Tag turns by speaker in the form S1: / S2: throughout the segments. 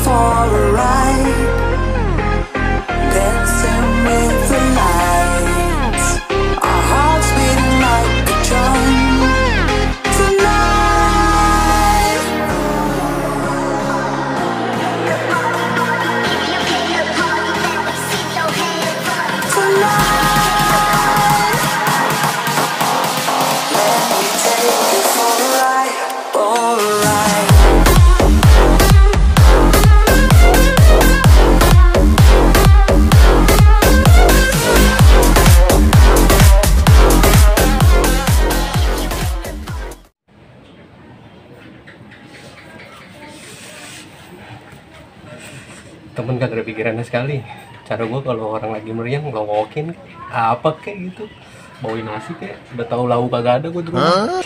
S1: for a ride, dancing with the lights, our hearts beating like a drum tonight. Tonight, let me take you for a ride, for a ride.
S2: Temen kagak ada pikirannya sekali. Cara gue kalau orang lagi meriang ngelokokin apa kayak gitu, bawain nasi kayak udah tahu lauk kagak ada gue di rumah.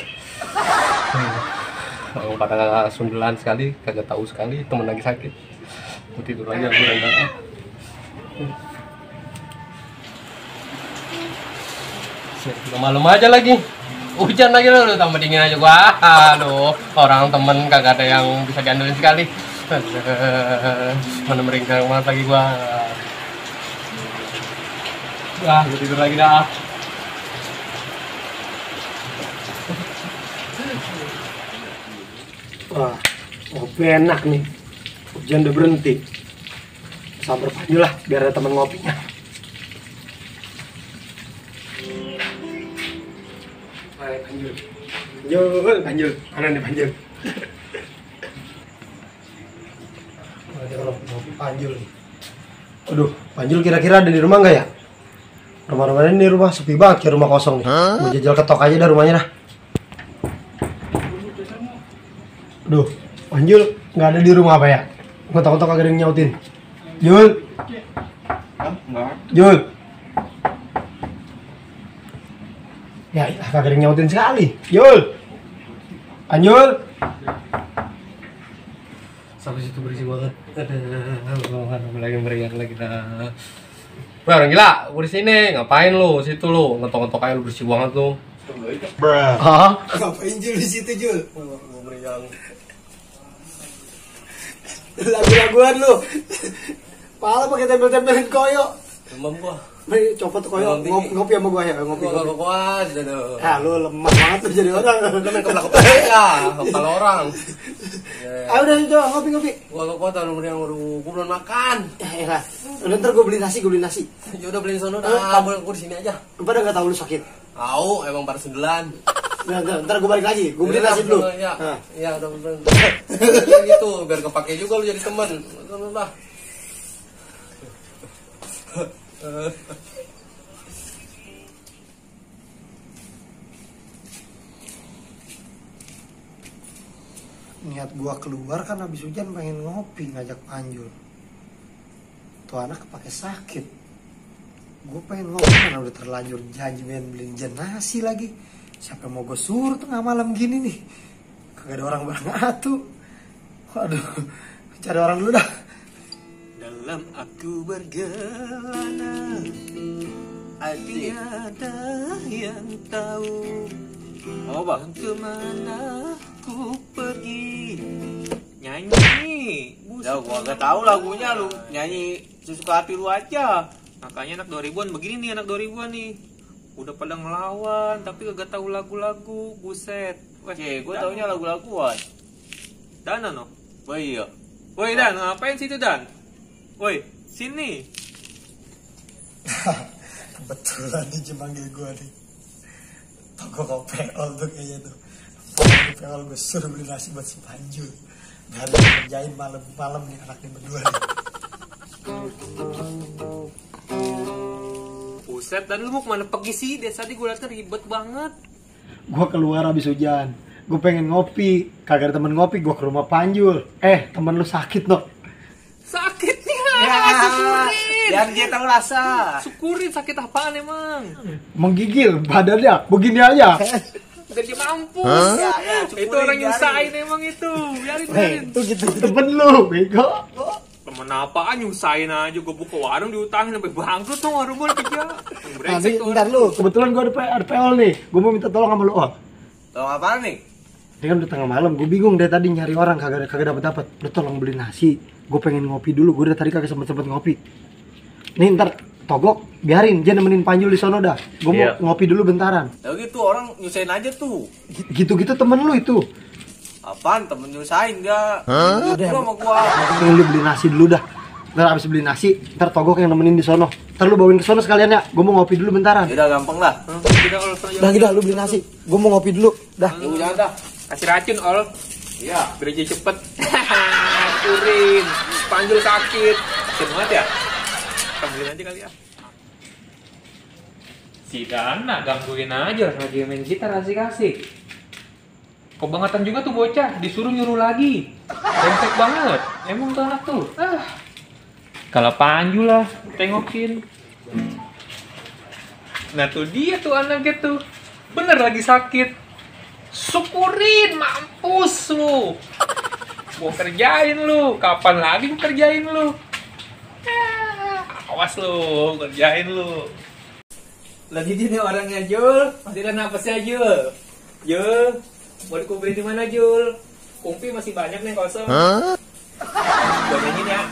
S2: Orang pada sundelan sekali, kagak tahu sekali temen lagi sakit. Gue tidur aja gue rendah. Udah malam aja lagi. Hujan lagi lo, tambah dingin aja gua. Aduh, orang temen kagak ada yang bisa diandelin sekali. Mana meringkang banget lagi gua. Wah, gue tidur lagi dah.
S3: Wah, ngopi enak nih. Hujan udah berhenti. Sambar Panjul lah, biar ada teman ngopinya. Hai Panjul. Panjul. Mana nih Panjul? Ada orang ngopi Panjul nih. Aduh, Panjul kira-kira ada di rumah nggak ya? Rumah-rumahnya ini rumah sepi banget, kayak rumah kosong nih. Gue jajal ketok aja dah rumahnya dah. Aduh, Panjul nggak ada di rumah apa ya? Ngetok-ngetok kagak ada yang nyautin. Jul. Jul. Ya, kagak ada yang nyautin sekali. Jul. Panjul.
S2: Sampai situ berisik banget. Lagi meriang lagi dah. Wah, orang gila, gue di sini ngapain lu? Situ lu ngetok-ngetok aja lu berisik banget lu.
S3: Hah? Ngapain Jul di situ Jul?
S2: Gue meriang.
S3: Lagu-laguan lu. Pala pakai tempel-tempelin koyo.
S2: Demam gua.
S3: Nih copot koyo ngopi sama gua ya, ngopi.
S2: Gua kagak kuat dah.
S3: Ya lu lemah banget tuh jadi orang.
S2: Lu main keplak-keplak ya, kepala orang.
S3: Ayo udah coba ngopi-ngopi.
S2: Gua kagak kuat lu meriang, gua belum makan.
S3: Ya lah. Udah ntar gua beli nasi.
S2: Ya udah beliin sono dah, gua di sini aja.
S3: Lu pada enggak tahu lu sakit.
S2: Tahu, emang pada sendelan.
S3: Ntar gua balik lagi. Gua beli nasi dulu.
S2: Ya udah bener. Gitu, biar kepake juga lu jadi teman. Udah.
S3: Niat gua keluar kan habis hujan pengen ngopi ngajak Panjul. Tuh anak kepake sakit. Gua pengen ngopi karena udah terlanjur janji pengen beliin nasi lagi. Siapa yang mau gue suruh tengah malam gini nih? Kagak ada orang bareng atuh. Waduh, cari orang dulu dah. Dalam aku bergelana, tiada yang tahu.
S4: Oh bang,
S3: Kemana ku pergi?
S4: nyanyi. Ya gua gak tahu lagunya, lu nyanyi sesuka hati lu aja. Makanya anak 2000-an begini nih, anak 2000-an nih. Udah pada ngelawan tapi kagak tahu lagu-lagu, buset. Weh, gua taunya lagu-laguan. Dana no.
S3: Oh iya.
S4: Woi Dan, ngapain situ Dan? Woi, sini.
S3: Kebetulan nih manggil gue nih. Toko kopeol tuh kayaknya tuh. Kopeol gue suruh beli nasi buat si Panjul. Biar dia kerjain malam-malam nih anak nih berdua nih.
S4: Buset, Dan lu mau kemana pergi sih? Dari tadi gue liat kan ribet banget.
S3: Gue keluar habis hujan. Gue pengen ngopi. Kagak ada temen ngopi, gue ke rumah Panjul. Temen lu sakit no.
S4: Sakit nih, syukurin.
S3: Biar dia tahu rasa.
S4: Syukurin, sakit apaan emang?
S3: Menggigil badannya, begini aja.
S4: Udah dia mampus. Ya, itu orang nyusahin emang itu. Biarin.
S3: Itu gitu temen lu, bego.
S4: Temen apaan nyusahin aja, gue buka warung diutangin sampai bangkrut tuh warung gue kerja.
S3: Nanti bentar lu, kebetulan gue ada PL nih. Gue mau minta tolong sama lu.
S4: Tolong apaan nih?
S3: Ini kan udah tengah malam, gue bingung dari tadi nyari orang kagak dapat. Lu tolong beli nasi Gue pengen ngopi dulu, gue dari tadi kagak sempet ngopi. Nih ntar Togok biarin dia nemenin Panjul di sono dah. Gue mau ngopi dulu bentaran.
S4: Ya gitu orang nyusahin aja tuh.
S3: Gitu-gitu temen lu itu.
S4: Apaan temen nyusahin dia?
S3: Udah
S4: Sama gua.
S3: pengen lu beli nasi dulu dah. Ntar abis beli nasi, ntar Togok yang nemenin di sono. Ntar lu bawain ke sono sekalian ya. Gue mau ngopi dulu bentaran.
S4: Ya udah gampang lah.
S3: Dah gitu, lu beli nasi. Gue mau ngopi dulu. Dah.
S4: Lu jangan dah.
S5: Kasih racun, Ol.
S4: Iya.
S5: Biar jadi cepet. Kurin. Panjul sakit. Sakit banget ya? Kambilin aja kali ya. Si Dana gangguin aja lagi main gitar asik-asik. Kebangetan juga tuh bocah, disuruh nyuruh lagi. Brengsek banget. Emang tuh anak tuh. Kalau Panjul lah, tengokin. Nah tuh dia tuh anaknya tuh. Bener lagi sakit. Syukurin, mampus lu. Gua kerjain lu. Kapan lagi gua kerjain lu? Awas lu, kerjain lu. Lagi di nih orangnya Jul. Masih ada napasnya Jul. Jul, mau dikuburin di mana Jul? Kumpi masih banyak nih kosong. Gua nyanyiin ya.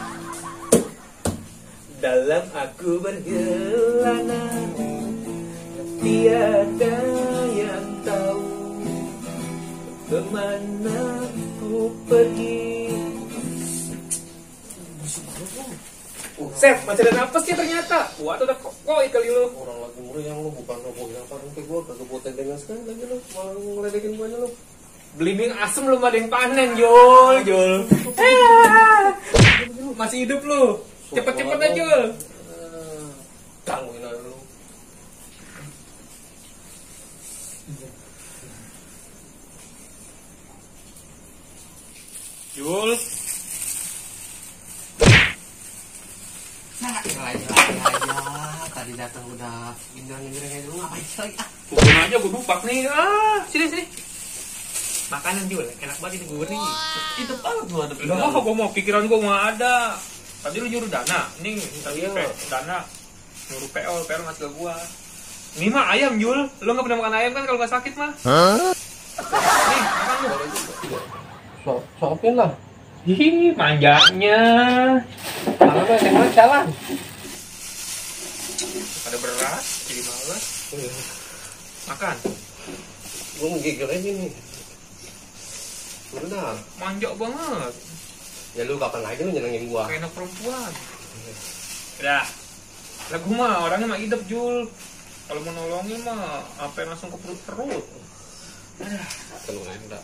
S5: Dalam aku bergelana, tiada yang tahu kemana ku pergi. Sep, masih ada napas sih ternyata. Wah, tuh udah koi kali lu.
S2: Orang lagi meriang lu, bukan roboh yang paling ke gua, kagak buat tendengan sekali lagi lu, malah ngeledekin gua aja lu.
S5: Belimbing asem belum ada yang panen, Jul. Masih hidup lu. Cepet-cepet aja, Jul.
S2: Gangguin aja lu.
S5: Jul.
S2: Tadi datang udah gindrang-gindrang aja lu, ngapain sih lagi?
S5: Bubur aja gue dupak nih. Sini. Makanan Jul, enak banget ini bubur nih.
S2: Itu banget gua ada
S5: Loh, gue mau pikiran gue mau ada. Tadi lu nyuruh Dana, nih tadi Dana nyuruh PO ngasih ke gua. Ini mah ayam Jul, lu nggak pernah makan ayam kan kalau nggak sakit mah? Nih, makan lu.
S2: Sopin lah.
S5: Hihi, manjanya. Malah tuh yang mana jalan. Ada beras, jadi males. Makan.
S2: Gua menggigil aja nih. Udah,
S5: Manja banget.
S2: ya lu kapan lagi lu nyenengin gua?
S5: Kayak anak perempuan. Udah. Lah gua mah orangnya mah hidup Jul. Kalau mau nolongin mah apa langsung ke perut.
S2: Kalau lain udah.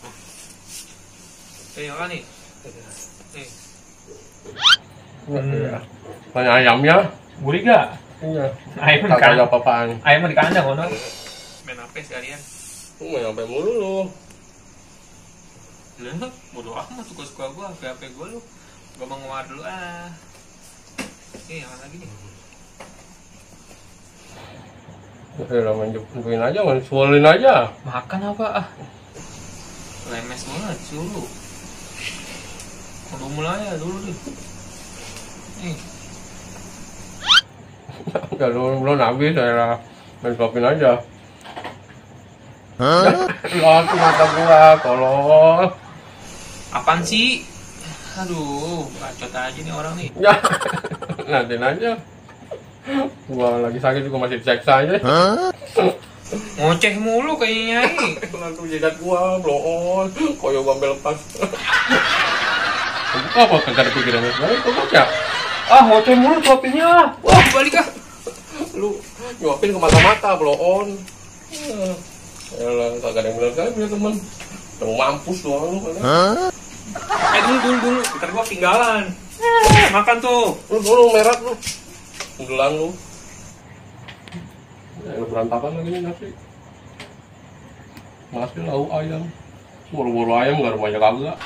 S5: Makan nih. Nih.
S2: Iya. Banyak ayamnya.
S5: Gurih gak?
S2: Iya.
S5: Ayam di
S2: Kagak ada
S5: kandang.
S2: apa-apaan.
S5: Ayam di kandang, Ono. Main apa sekalian?
S2: Lu mau nyampe mulu lu.
S5: Lu enggak, bodo amat suka-suka gua, HP gua lu. Gua mau ngomong dulu ah. Nih, yang lagi nih.
S2: Ya lah main aja, main suolin aja.
S5: Makan apa ah? Lemes banget sih lu. Udah mulai ya dulu nih. Nih.
S2: Ya belum habis, saya main suapin aja. Hah? Lu mata gua, tolong.
S5: Apaan sih? Aduh, bacot aja nih orang nih.
S2: Ya, nantiin aja. Gua lagi sakit juga masih diseksa aja.
S5: Ngoceh mulu kayaknya Nyai.
S2: Langsung jidat gua, blow on. Koyo gua ambil lepas. Apa kagak ada pikirannya? Balik kok aja.
S5: Ah, ngoceh mulu suapinnya. Wah, balik ah.
S2: Lu nyuapin ke mata-mata, blow on. Yalah, kagak ada yang bener kan punya temen. Mau mampus doang lu kan.
S5: Dulu. Ntar gua ketinggalan. Makan tuh.
S2: Lu merah lu. Gelang lu. Ya, berantakan lagi nih nasi. Masih lauk ayam. Boro-boro ayam gak rumahnya kagak.